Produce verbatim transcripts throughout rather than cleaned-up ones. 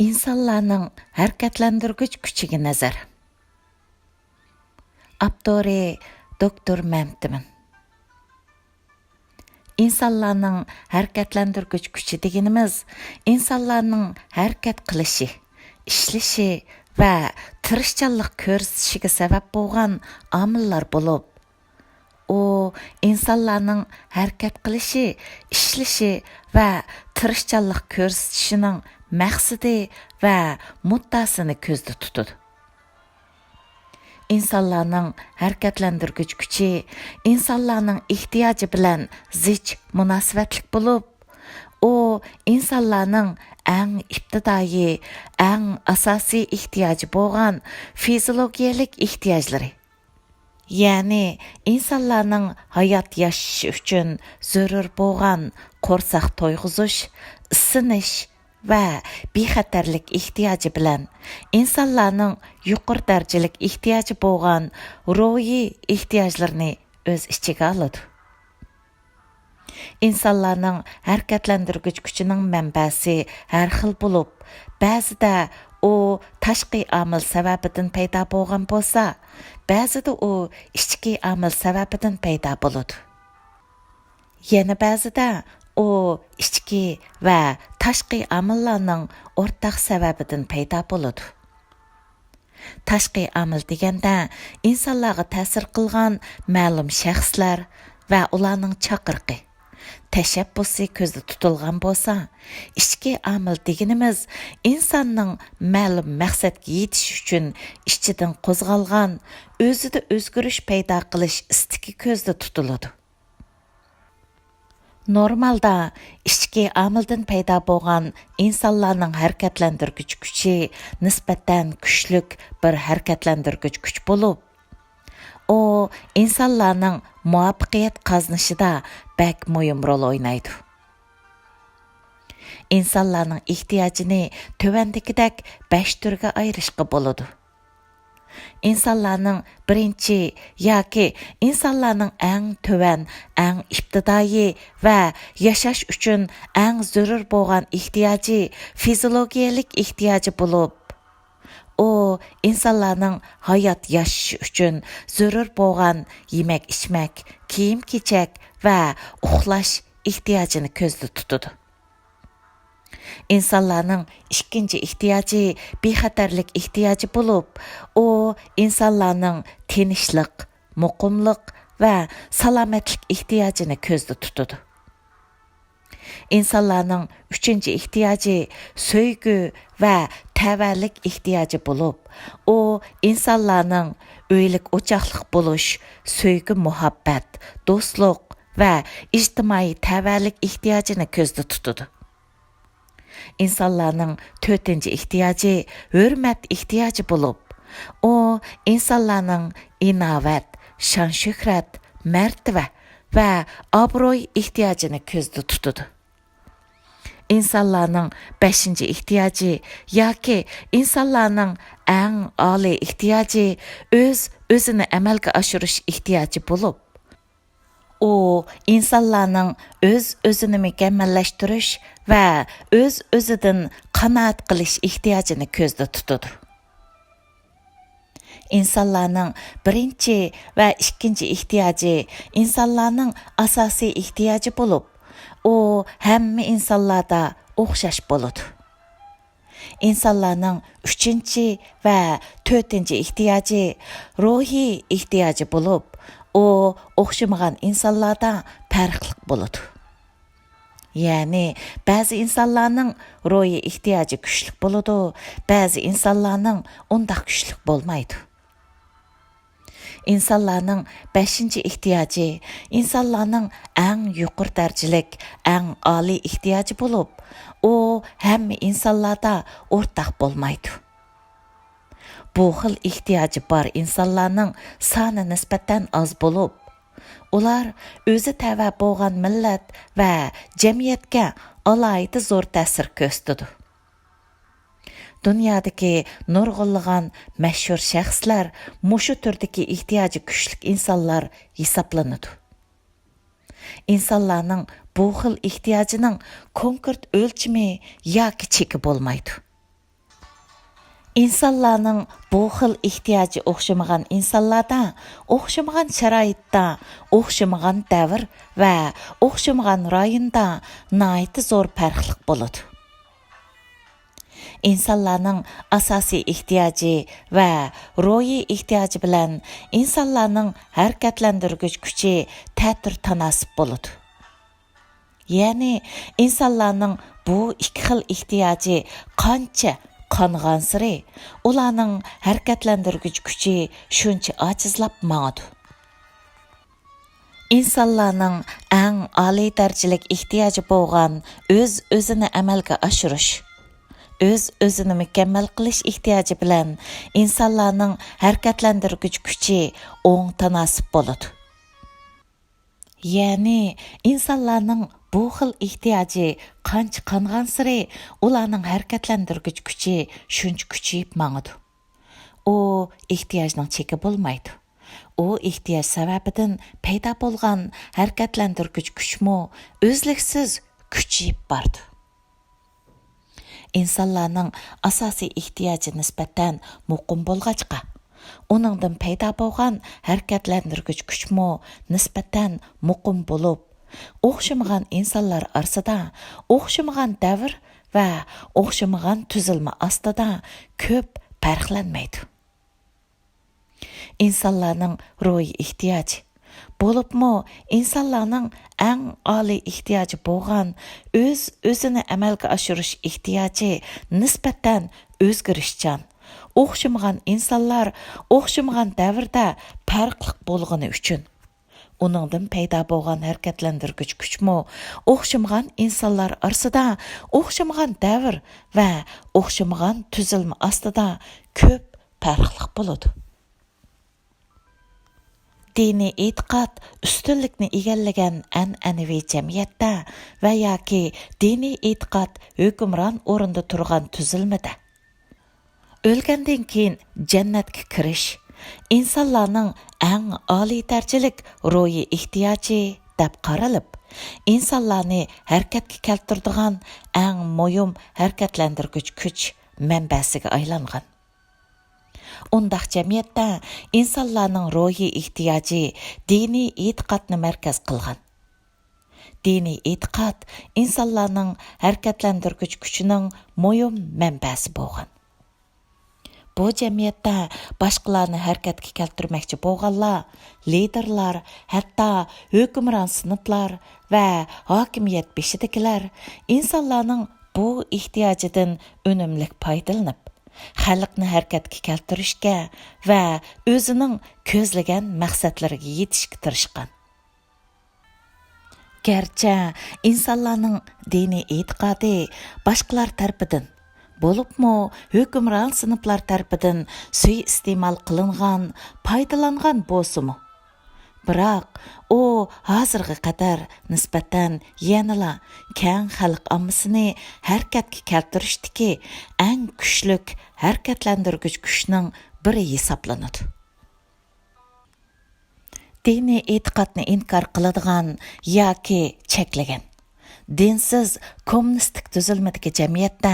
ئىنسانلارنىڭ ھەرىكەتلەندۈرگۈچ كۈچىگە نەزەر. ئاپتورى: دوكتور مەمتىمىن. ئىنسانلارنىڭ ھەرىكەتلەندۈرگۈچ كۈچى دېگىنىمىز ئىنسانلارنىڭ ھەرىكەت قىلىشى، ئىشلىشى ۋە تىرىشچانلىق كۆرسىتىشىگە سەۋەب بولغان ئامىللار بولۇپ، ئۇ ئىنسانلارنىڭ ھەرىكەت قىلىشى، ئىشلىشى ۋە تىرىشچانلىق كۆرسىتىشىنىڭ مەقسىتى ۋە مۇددىئاسىنى كۆزدە تۇتىدۇ. ئىنسانلارنىڭ ھەرىكەتلەندۈرگۈچ كۈچى ئىنسانلارنىڭ ئېھتىياجى بىلەن زىچ مۇناسىۋەتلىك بولۇپ، ئۇ ئىنسانلارنىڭ ئەڭ ئىپتىدائىي، ئەڭ ئاساسىي ئېھتىياجى بولغان فىزىولوگىيەلىك ئېھتىياجلىرى، يەنى ئىنسانلارنىڭ ھايات ياشىشى ئۈچۈن زۆرۈر بولغان قورساق تويغۇزۇش، ئىسسىنىش ۋە بىخەتەرلىك ئېھتىياجى بىلەن ئىنسانلارنىڭ يۇقىرى دەرىجىلىك ئېھتىياجى بولغان روھىي ئېھتىياجلىرىنى ئۆز ئىچىگە ئالىدۇ. ئىنسانلارنىڭ ھەرىكەتلەندۈرگۈچ كۈچىنىڭ مەنبەسى ھەر خىل بولۇپ، بەزىدە ئۇ تاشقى ئامىل سەۋەبىدىن پەيدا بولغان بولسا، بەزىدە ئۇ ئىچكى ئامىل سەۋەبىدىن پەيدا بولىدۇ. يەنە بەزىدە ئۇ ئىچكى ۋە تاشقى ئامىللارنىڭ ئورتاق سەۋەبىدىن پەيدا بولىدۇ. تاشقى ئامىل دېگەندە، ئىنسانلارغا تەسىر قىلغان مەلۇم شەخسلەر ۋە ئۇلارنىڭ چاقىرىقى، تەشەببۇسى كۆزدە تۇتۇلغان بولسا، ئىچكى ئامىل دېگىنىمىز ئىنساننىڭ مەلۇم مەقسەتكە يېتىش ئۈچۈن ئىچىدىن قوزغالغان، ئۆزىدە ئۆزگىرىش پەيدا قىلىش ئىستىكى كۆزدە تۇتۇلىدۇ. نورمالدا ئىچكى ئامىلدىن پەيدا بولغان ئىنسانلارنىڭ ھەرىكەتلەندۈرگۈچ كۈچى نىسبەتەن كۈچلۈك بىر ھەرىكەتلەندۈرگۈچ كۈچ بولۇپ، ئۇ ئىنسانلارنىڭ مۇۋەپپەقىيەت قازىنىشىدا بەك مۇھىم رول ئوينايدۇ. ئىنسانلارنىڭ ئېھتىياجىنى تۆۋەندىكىدەك بەش تۈرگە ئايرىشقا بولىدۇ. ئىنسانلارنىڭ بىرىنچى ياكى ئىنسانلارنىڭ ئەڭ تۆۋەن، ئەڭ ئىپتىدائىي ۋە ياشاش ئۈچۈن ئەڭ زۆرۈر بولغان ئېھتىياجى فىزىولوگىيەلىك ئېھتىياجى بولۇپ، ئۇ ئىنسانلارنىڭ ھايات ياشىشى ئۈچۈن زۆرۈر بولغان يېمەك-ئىچمەك، كىيىم-كېچەك ۋە ئۇخلاش ئېھتىياجىنى كۆزدە تۇتىدۇ. ئىنسانلارنىڭ ئىككىنچى ئېھتىياجى بىخەتەرلىك ئېھتىياجى بولۇپ، ئۇ ئىنسانلارنىڭ تىنچلىق، مۇقىملىق ۋە سالامەتلىك ئېھتىياجىنى كۆزدە تۇتىدۇ. ئىنسانلارنىڭ ئۈچىنچى ئېھتىياجى سۆيگۈ ۋە تەۋەلىك ئېھتىياجى بولۇپ، ئۇ ئىنسانلارنىڭ ئۆيلۈك ئوچاقلىق بولۇش، سۆيگۈ-مۇھەببەت، دوستلۇق ۋە ئىجتىمائىي تەۋەلىك ئېھتىياجىنى كۆزدە تۇتىدۇ. ئىنسانلارنىڭ تۆتىنچى ئېھتىياجى ھۆرمەت ئېھتىياجى بولۇپ، ئۇ ئىنسانلارنىڭ ئىناۋەت، شان-شۆھرەت، مەرتىۋە ۋە ئابرۇي ئېھتىياجىنى كۆزدە تۇتىدۇ. ئىنسانلارنىڭ بەشىنچى ئېھتىياجى ياكى ئىنسانلارنىڭ ئەڭ ئالىي ئېھتىياجى ئۆز-ئۆزىنى ئەمەلگە ئاشۇرۇش ئېھتىياجى بولۇپ، ئۇ ئىنسانلارنىڭ ئۆز-ئۆزىنى مۇكەممەللەشتۈرۈش ۋە ئۆز-ئۆزىدىن قانائەت قىلىش ئېھتىياجىنى كۆزدە تۇتىدۇ. ئىنسانلارنىڭ بىرىنچى ۋە ئىككىنچى ئېھتىياجى ئىنسانلارنىڭ ئاساسىي ئېھتىياجى بولۇپ، ئۇ ھەممە ئىنسانلاردا ئوخشاش بولىدۇ. ئىنسانلارنىڭ ئۈچىنچى ۋە تۆتىنچى ئېھتىياجى روھىي ئېھتىياجى بولۇپ، ئۇ ئوخشىمىغان ئىنسانلاردا پەرقلىق بولىدۇ. يەنى بەزى ئىنسانلارنىڭ روھىي ئېھتىياجى كۈچلۈك بولىدۇ، بەزى ئىنسانلارنىڭ ئۇنداق كۈچلۈك بولمايدۇ. ئىنسانلارنىڭ بەشىنچى ئېھتىياجى ئىنسانلارنىڭ ئەڭ يۇقىرى دەرىجىلىك، ئەڭ ئالىي ئېھتىياجى بولۇپ، ئۇ ھەممە ئىنسانلاردا ئورتاق بولمايدۇ. بۇ خىل ئېھتىياجى بار ئىنسانلارنىڭ سانى نىسبەتەن ئاز بولۇپ، ئۇلار ئۆزى تەۋە بولغان مىللەت ۋە جەمئىيەتكە ئالاھىدە زور تەسىر كۆرسىتىدۇ. دۇنيادىكى نۇرغۇنلىغان مەشھۇر شەخسلەر مۇشۇ تۈردىكى ئېھتىياجى كۈچلۈك ئىنسانلار ھېسابلىنىدۇ. ئىنسانلارنىڭ بۇ خىل ئېھتىياجىنىڭ كونكرېت ئۆلچىمى ياكى چېكى بولمايدۇ. ئىنسانلارنىڭ بۇ خىل ئېھتىياجى ئوخشىمىغان ئىنسانلاردا، ئوخشىمىغان شارائىتتا، ئوخشىمىغان دەۋر ۋە ئوخشىمىغان رايوندا ناھايىتى زور پەرقلىق بولىدۇ. ئىنسانلارنىڭ ئاساسىي ئېھتىياجى ۋە روھىي ئېھتىياجى بىلەن ئىنسانلارنىڭ ھەرىكەتلەندۈرگۈچ كۈچى تەتۈر تاناسىپ بولىدۇ. يەنى ئىنسانلارنىڭ بۇ ئىككى خىل ئېھتىياجى قانچە قانغانسېرى، ئۇلارنىڭ ھەرىكەتلەندۈرگۈچ كۈچى شۇنچە ئاجىزلاپ ماڭىدۇ. ئىنسانلارنىڭ ئەڭ ئالىي دەرىجىلىك ئېھتىياجى بولغان ئۆز-ئۆزىنى ئەمەلگە ئاشۇرۇش، ئۆز-ئۆزىنى مۇكەممەل قىلىش ئېھتىياجى بىلەن ئىنسانلارنىڭ ھەرىكەتلەندۈرگۈچ كۈچى ئوڭ تاناسىپ بولىدۇ. يەنى ئىنسانلارنىڭ بۇ خىل ئېھتىياجى قانچە قانغانسېرى، ئۇلارنىڭ ھەرىكەتلەندۈرگۈچ كۈچى شۇنچە كۈچىيىپ ماڭىدۇ. ئۇ ئېھتىياجنىڭ چېكى بولمايدۇ. ئۇ ئېھتىياج سەۋەبىدىن پەيدا بولغان ھەرىكەتلەندۈرگۈچ كۈچمۇ ئۈزلۈكسىز كۈچىيىپ بارىدۇ. ئىنسانلارنىڭ ئاساسىي ئېھتىياجى نىسبەتەن مۇقىم بولغاچقا، ئۇنىڭدىن پەيدا بولغان ھەرىكەتلەندۈرگۈچ كۈچمۇ نىسبەتەن مۇقىم بولۇپ، ئوخشىمىغان ئىنسانلار ئارىسىدا، ئوخشىمىغان دەۋر ۋە ئوخشىمىغان تۈزۈلمە ئاستىدا كۆپ پەرقلەنمەيدۇ. ئىنسانلارنىڭ روھىي ئېھتىياجى، بولۇپمۇ ئىنسانلارنىڭ ئەڭ ئالىي ئېھتىياجى بولغان ئۆز-ئۆزىنى ئەمەلگە ئاشۇرۇش ئېھتىياجى نىسبەتەن ئۆزگىرىشچان. ئوخشىمىغان ئىنسانلار ئوخشىمىغان دەۋردە پەرقلىق بولغىنى ئۈچۈن، ئۇنىڭدىن پەيدا بولغان ھەرىكەتلەندۈرگۈچ كۈچمۇ ئوخشىمىغان ئىنسانلار ئارىسىدا، ئوخشىمىغان دەۋر ۋە ئوخشىمىغان تۈزۈلمە ئاستىدا كۆپ پەرقلىق بولىدۇ. دىنىي ئېتىقاد ئۈستۈنلۈكنى ئىگىلىگەن ئەنئەنىۋى جەمئىيەتتە ۋە ياكى دىنىي ئېتىقاد ھۆكۈمران ئورۇندا تۇرغان تۈزۈلمىدە، ئۆلگەندىن كېيىن جەننەتكە كىرىش ئىنسانلارنىڭ ئەڭ ئالىي دەرىجىلىك روھىي ئېھتىياجى دەپ قارىلىپ، ئىنسانلارنى ھەرىكەتكە كەلتۈرىدىغان ئەڭ مۇھىم ھەرىكەتلەندۈرگۈچ كۈچ مەنبەسىگە ئايلانغان. ئۇنداق جەمئىيەتتە ئىنسانلارنىڭ روھىي ئېھتىياجى دىنىي ئېتىقادنى مەركەز قىلغان. دىنىي ئېتىقاد ئىنسانلارنىڭ ھەرىكەتلەندۈرگۈچ كۈچىنىڭ مۇھىم مەنبەسى بولغان. بۇ جەمئىيەتتە باشقىلارنى ھەرىكەتكە كەلتۈرمەكچى بولغانلار، لىدېرلار، ھەتتا ھۆكۈمران سىنىپلار ۋە ھاكىمىيەت بېشىدىكىلەر ئىنسانلارنىڭ بۇ ئېھتىياجىدىن ئۈنۈملۈك پايدىلىنىپ، خەلقنى ھەرىكەتكە كەلتۈرۈشكە ۋە ئۆزىنىڭ كۆزلىگەن مەقسەتلىرىگە يېتىشكە تىرىشقان. گەرچە ئىنسانلارنىڭ دىنىي ئېتىقادى باشقىلار تەرىپىدىن، بولۇپمۇ ھۆكۈمران سىنىپلار تەرىپىدىن سۇيىئىستېمال قىلىنغان، پايدىلانغان بولسىمۇ، بىراق ئۇ ھازىرغا قەدەر نىسبەتەن يەنىلا كەڭ خەلق ئاممىسىنى ھەرىكەتكە كەلتۈرۈشتىكى ئەڭ كۈچلۈك ھەرىكەتلەندۈرگۈچ كۈچنىڭ بىرى ھېسابلىنىدۇ. دىنىي ئېتىقادنى ئىنكار قىلىدىغان ياكى چەكلىگەن، دىنسىز كوممۇنىستىك تۈزۈلمىدىكى جەمئىيەتتە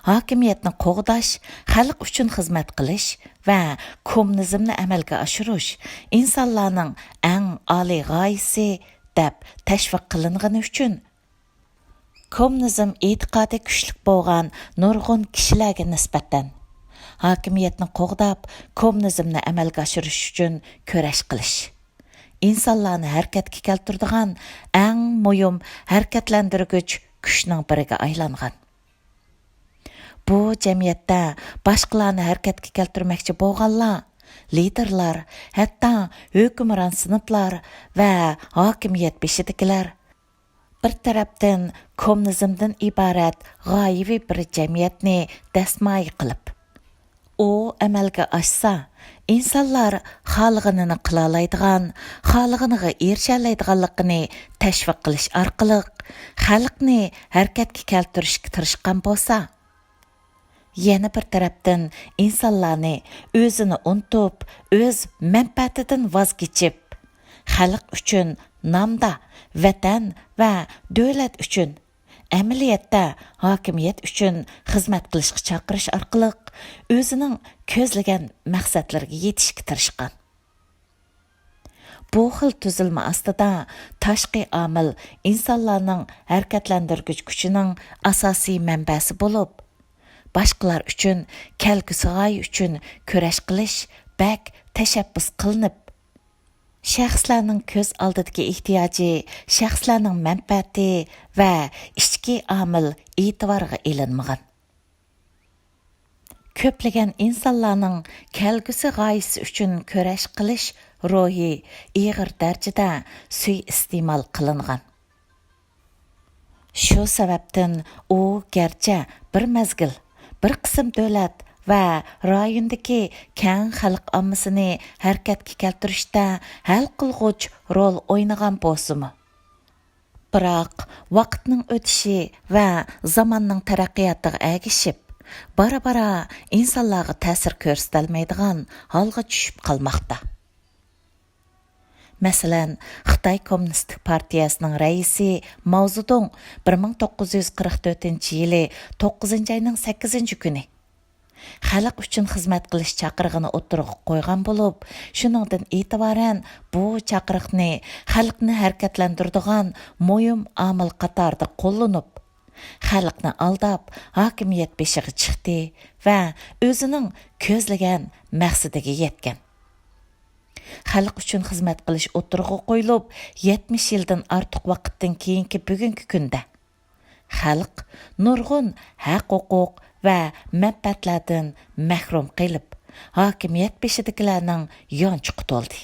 ھاكىمىيەتنى قوغداش، خەلق ئۈچۈن خىزمەت قىلىش ۋە كوممۇنىزمنى ئەمەلگە ئاشۇرۇش ئىنسانلارنىڭ ئەڭ ئالىي غايىسى دەپ تەشۋىق قىلىنغىنى ئۈچۈن، كوممۇنىزم ئېتىقادى كۈچلۈك بولغان نۇرغۇن كىشىلەرگە نىسبەتەن ھاكىمىيەتنى قوغداپ، كوممۇنىزمنى ئەمەلگە ئاشۇرۇش ئۈچۈن كۈرەش قىلىش ئىنسانلارنى ھەرىكەتكە كەلتۈرىدىغان ئەڭ مۇھىم ھەرىكەتلەندۈرگۈچ كۈچنىڭ بىرىگە ئايلانغان. بۇ جەمئىيەتتە باشقىلارنى ھەرىكەتكە كەلتۈرمەكچى بولغانلار، لىدېرلار، ھەتتا ھۆكۈمران سىنىپلار ۋە ھاكىمىيەت بېشىدىكىلەر بىر تەرەپتىن كوممۇنىزمدىن ئىبارەت غايىۋى بىر جەمئىيەتنى دەسمايە قىلىپ، ئۇ ئەمەلگە ئاشسا، ئىنسانلار خالىغىنىنى قىلالايدىغان، خالىغىنىغا ئېرىشەلەيدىغانلىقىنى تەشۋىق قىلىش ئارقىلىق خەلقنى ھەرىكەتكە كەلتۈرۈشكە تىرىشقان بولسا، يەنە بىر تەرەپتىن ئىنسانلارنى ئۆزىنى ئۇنتۇپ، ئۆز مەنپەئەتىدىن ۋاز كېچىپ، خەلق ئۈچۈن نامدا، ۋەتەن ۋە دۆلەت ئۈچۈن ئەمەلىيەتتە ھاكىمىيەت ئۈچۈن خىزمەت قىلىشقا چاقىرىش ئارقىلىق ئۆزىنىڭ كۆزلىگەن مەقسەتلىرىگە يېتىشكە تىرىشقان. بۇ خىل تۈزۈلمە ئاستىدا تاشقى ئامىل ئىنسانلارنىڭ ھەرىكەتلەندۈرگۈچ كۈچىنىڭ ئاساسىي مەنبەسى بولۇپ، باشقىلار ئۈچۈن كەلگۈسى غايە ئۈچۈن كۈرەش قىلىش بەك تەشەببۇس قىلىنىپ، شەخسلەرنىڭ كۆز ئالدىدىكى ئېھتىياجى، شەخسلەرنىڭ مەنپەئەتى ۋە ئىچكى ئامىل ئېتىبارغا ئېلىنمىغان. كۆپلىگەن ئىنسانلارنىڭ كەلگۈسى غايىسى ئۈچۈن كۈرەش قىلىش روھى ئېغىر دەرىجىدە سۇيىئىستېمال قىلىنغان. شۇ سەۋەبتىن ئۇ گەرچە بىر مەزگىل، بىر قىسىم دۆلەت ۋە رايوندىكى كەڭ خەلق ئاممىسىنى ھەرىكەتكە كەلتۈرۈشتە ھەل قىلغۇچ رول ئوينىغان بولسىمۇ، بىراق ۋاقىتنىڭ ئۆتۈشى ۋە زاماننىڭ تەرەققىياتىغا ئەگىشىپ، بارا-بارا ئىنسانلارغا تەسىر كۆرسىتەلمەيدىغان ھالغا چۈشۈپ قالماقتا. مەسىلەن، خىتاي كوممۇنىستىك پارتىيەسىنىڭ رەئىسى ماۋزېدۇڭ بىر مىڭ توققۇز يۈز قىرىق تۆتىنچى يىلى توققۇزىنچى ئاينىڭ سەككىزىنچى كۈنى خەلق ئۈچۈن خىزمەت قىلىش چاقىرىقىنى ئوتتۇرىغا قويغان بولۇپ، شۇنىڭدىن ئېتىبارەن بۇ چاقىرىقنى خەلقنى ھەرىكەتلەندۈرىدىغان مۇھىم ئامىل قاتارىدا قوللىنىپ، خەلقنى ئالداپ، ھاكىمىيەت بېشىغا چىقتى ۋە ئۆزىنىڭ كۆزلىگەن مەقسىتىگە يەتكەن. خەلق ئۈچۈن خىزمەت قىلىش ئوتتۇرىغا قويۇلۇپ، يەتمىش يىلدىن ئارتۇق ۋاقىتتىن كېيىنكى بۈگۈنكى كۈندە، خەلق نۇرغۇن ھەق-ھوقۇق ۋە مەنپەئەتلەردىن مەھرۇم قېلىپ، ھاكىمىيەت بېشىدىكىلەرنىڭ يانچۇقى تولدى.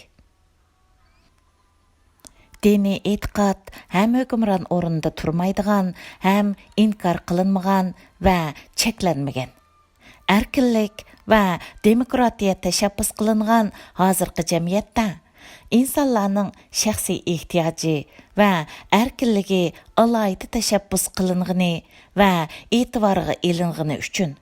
دىنىي ئېتىقاد ھەم ھۆكۈمران ئورنىدا تۇرمايدىغان، ھەم ئىنكار قىلىنمىغان ۋە چەكلەنمىگەن. ئەركىنلىك ۋە دېموكراتىيە تەشەببۇس قىلىنغان ھازىرقى جەمئىيەتتە ئىنسانلارنىڭ شەخسىي ئېھتىياجى ۋە ئەركىنلىكى ئالاھىدە تەشەببۇس قىلىنغىنى ۋە ئېتىبارغا ئېلىنغىنى ئۈچۈن،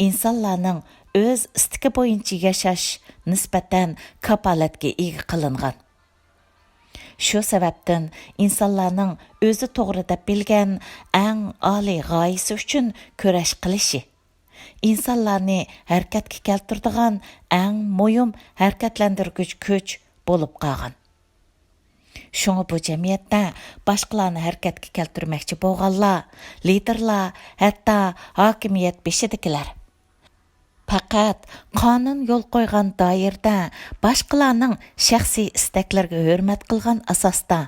ئىنسانلارنىڭ ئۆز ئىستىكى بويىچە ياشاش نىسبەتەن كاپالەتكە ئىگە قىلىنغان. شۇ سەۋەبتىن ئىنسانلارنىڭ ئۆزى توغرا دەپ بىلگەن ئەڭ ئالىي غايىسى ئۈچۈن كۈرەش قىلىشى، ئىنسانلارنى ھەرىكەتكە كەلتۈرىدىغان ئەڭ مۇھىم ھەرىكەتلەندۈرگۈچ كۈچ بولۇپ قالغان. شۇڭا بۇ جەمئىيەتتە باشقىلارنى ھەرىكەتكە كەلتۈرمەكچى بولغانلار، لىدېرلار، ھەتتا ھاكىمىيەت بېشىدىكىلەر پەقەت قانۇن يول قويغان دائىرىدە باشقىلارنىڭ شەخسىي ئىستەكلىرىگە ھۆرمەت قىلغان ئاساستا،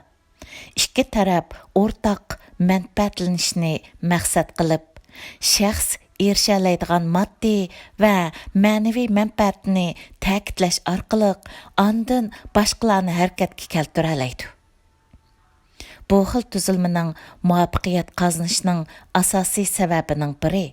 ئىككى تەرەپ ئورتاق مەنپەئەتلىنىشنى مەقسەت قىلىپ، شەخس ئېرىشەلەيدىغان ماددىي ۋە مەنىۋى مەنپەئەتنى تەكىتلەش ئارقىلىق ئاندىن باشقىلارنى ھەرىكەتكە كەلتۈرەلەيدۇ. بۇ خىل تۈزۈلمىنىڭ مۇۋەپپەقىيەت قازىنىشىنىڭ ئاساسىي سەۋەبىنىڭ بىرى،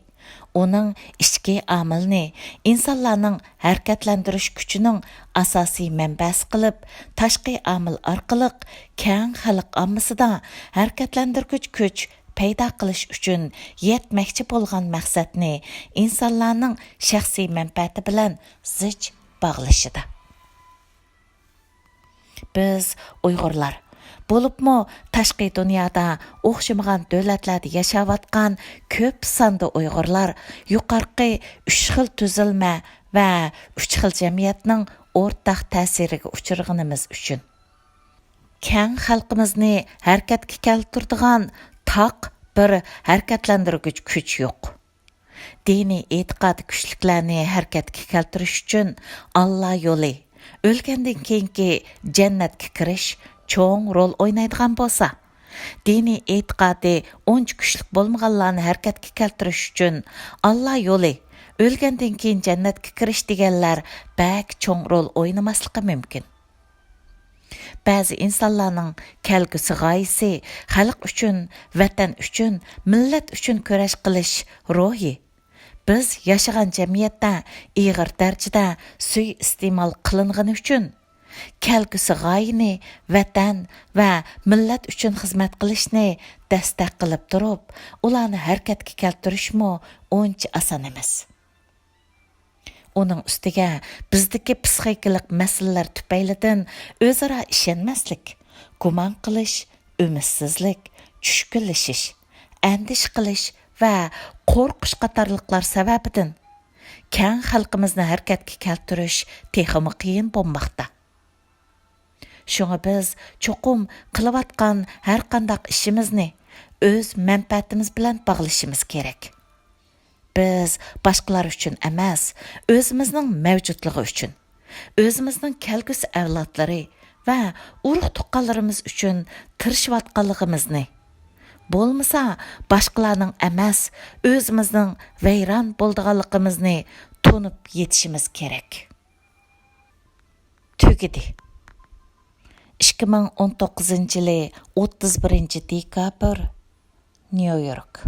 ئۇنىڭ ئىچكى ئامىلنى ئىنسانلارنىڭ ھەرىكەتلەندۈرۈش كۈچىنىڭ ئاساسىي مەنبەسى قىلىپ، تاشقى ئامىل ئارقىلىق كەڭ خەلق ئاممىسىدا ھەرىكەتلەندۈرگۈچ كۈچ پەيدا قىلىش ئۈچۈن يەتمەكچى بولغان مەقسەتنى ئىنسانلارنىڭ شەخسىي مەنپەئەتى بىلەن زىچ باغلىشىدا. بىز ئۇيغۇرلار، بولۇپمۇ تاشقى دۇنيادا ئوخشىمىغان دۆلەتلەردە ياشاۋاتقان كۆپ ساندا ئۇيغۇرلار يۇقارقى ئۈچ خىل تۈزۈلمە ۋە ئۈچ خىل جەمئىيەتنىڭ ئورتاق تەسىرىگە ئۇچرىغىنىمىز ئۈچۈن، كەڭ خەلقىمىزنى ھەرىكەتكە كەلتۈرىدىغان تاق بىر ھەرىكەتلەندۈرگۈچ كۈچ يوق. دىنىي ئېتىقادى كۈچلۈكلەرنى ھەرىكەتكە كەلتۈرۈش ئۈچۈن ئاللا يولى، ئۆلگەندىن كېيىنكى جەننەتكە كىرىش چوڭ رول ئوينايدىغان بولسا، دىنىي ئېتىقادى ئۇنچە كۈچلۈك بولمىغانلارنى ھەرىكەتكە كەلتۈرۈش ئۈچۈن ئاللا يولى، ئۆلگەندىن كېيىن جەننەتكە كىرىش دېگەنلەر بەك چوڭ رول ئوينىماسلىقى مۇمكىن. بەزى ئىنسانلارنىڭ كەلگۈسى غايىسى خەلق ئۈچۈن، ۋەتەن ئۈچۈن، مىللەت ئۈچۈن كۈرەش قىلىش روھى بىز ياشىغان جەمئىيەتتە ئېغىر دەرىجىدە سۇيىئىستېمال قىلىنغىنى ئۈچۈن، كەلگۈسى غايىنى، ۋەتەن ۋە مىللەت ئۈچۈن خىزمەت قىلىشنى دەستەك قىلىپ تۇرۇپ، ئۇلارنى ھەرىكەتكە كەلتۈرۈشمۇ ئۇنچە ئاسان ئەمەس. ئۇنىڭ ئۈستىگە بىزدىكى پسىخىكىلىق مەسىلىلەر تۈپەيلىدىن ئۆزئارا ئىشەنمەسلىك، گۇمان قىلىش، ئۈمىدسىزلىك، چۈشكۈنلىشىش، ئەندىشە قىلىش ۋە قورقۇش قاتارلىقلار سەۋەبىدىن كەڭ خەلقىمىزنى ھەرىكەتكە كەلتۈرۈش تېخىمۇ قىيىن بولماقتا. شۇڭا بىز چوقۇم قىلىۋاتقان ھەر قانداق ئىشىمىزنى ئۆز مەنپەئەتىمىز بىلەن باغلىشىمىز كېرەك. بىز باشقىلار ئۈچۈن ئەمەس، ئۆزىمىزنىڭ مەۋجۇتلۇقى ئۈچۈن، ئۆزىمىزنىڭ كەلگۈسى ئەۋلادلىرى ۋە ئۇرۇق-تۇغقانلىرىمىز ئۈچۈن تىرىشىۋاتقانلىقىمىزنى، بولمىسا باشقىلارنىڭ ئەمەس، ئۆزىمىزنىڭ ۋەيران بولىدىغانلىقىمىزنى تونۇپ يېتىشىمىز كېرەك. تۈگىدى. ئىككى مىڭ ئون توققۇزىنچى يىلى ئوتتۇز بىرىنچى دېكابىر، نيۇ يورك.